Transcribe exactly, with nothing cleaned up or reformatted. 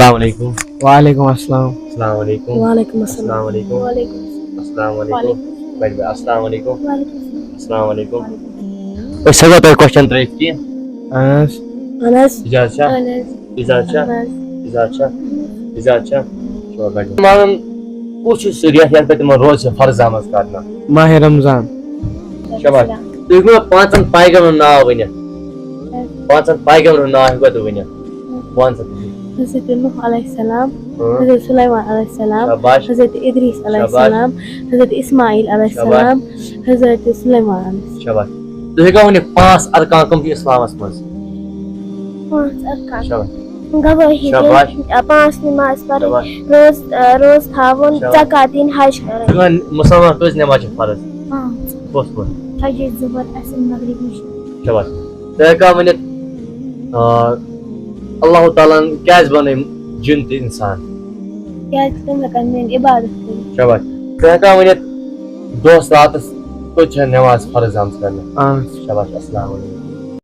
السلام علیکم۔ وعلیکم السلام۔ السلام علیکم۔ وعلیکم السلام السلام۔ علیکم۔ وعلیکم السلام۔ السلام علیکم۔ وعلیکم بڑِ بڑِ۔ السلام علیکم۔ وعلیکم السلام۔ السلام علیکم۔ أسۍ ہٮ۪کوا تۄہہِ کوسچن ترٲوِتھ کینٛہہ؟ اہن حظ۔ اہن حظ۔ اجازت چھا؟ اہن حظ۔ اجازت چھا؟ اہن حظ۔ اجازت چھا؟ اجازت چھا؟ شُکر بڑِ بڑِ۔ ونان کُس چھُ سُہ رٮ۪تھ یتھ پٮ۪ٹھ تِمن روزٕ چھِ فرض آمٕژ کرنہٕ؟ ماہِ رمضان۔ شاباش۔ تُہۍ ہیٚکوا پانٛژن پیغمبرن ناو ؤنِتھ؟ پانٛژن پیغمبرن ناو ہیٚکوا تُہۍ ؤنِتھ؟ وَن سا تُہۍ۔ حضرت نوح علیہ السلام، ہاں۔ حضرت سلیمان علیہ السلام، شاباش۔ حضرت ادریس علیہ شاباش۔ السلام، حضرت اسماعیل علیہ شاباش۔ السلام، حضرت سلیمان علیہ السلام۔ شاباش۔ تُہۍ ہیٚکوا ؤنِتھ پانٛژھ ارکان کٕم چھِ اسلامس منٛز؟ پانٛژھ ارکان۔ شاباش۔ گوٲہی شاباش۔ دِنۍ، پانٛژھ نماز پرٕنۍ، شاباش۔ روز روز تھاوُن، شاباش۔ زکات دِنۍ، حج کرٕنۍ۔ تُہۍ ؤنِو، مسلمان کٔژ نماز چھِ فرض؟ پانٛژھ۔ کۄس کۄس؟ فجر، ظہر، عصر، مغرب، عشاء۔ شاباش۔ تُہۍ ہیٚکوا ؤنِتھ، آ، اللہ تعالیٰ ہن کیازِ بنٲے جِن تہٕ انسان؟ کیازِ کہِ تِم ہٮ۪کن میٲنۍ عبادت کٔرِتھ۔ شاباش۔ تُہۍ ہیٚکوا ؤنِتھ دۄہس راتس کٔژ چھےٚ نماز فرض آمٕژ کرنہٕ؟ پانٛژھ۔ شاباش۔ السلام علیکم۔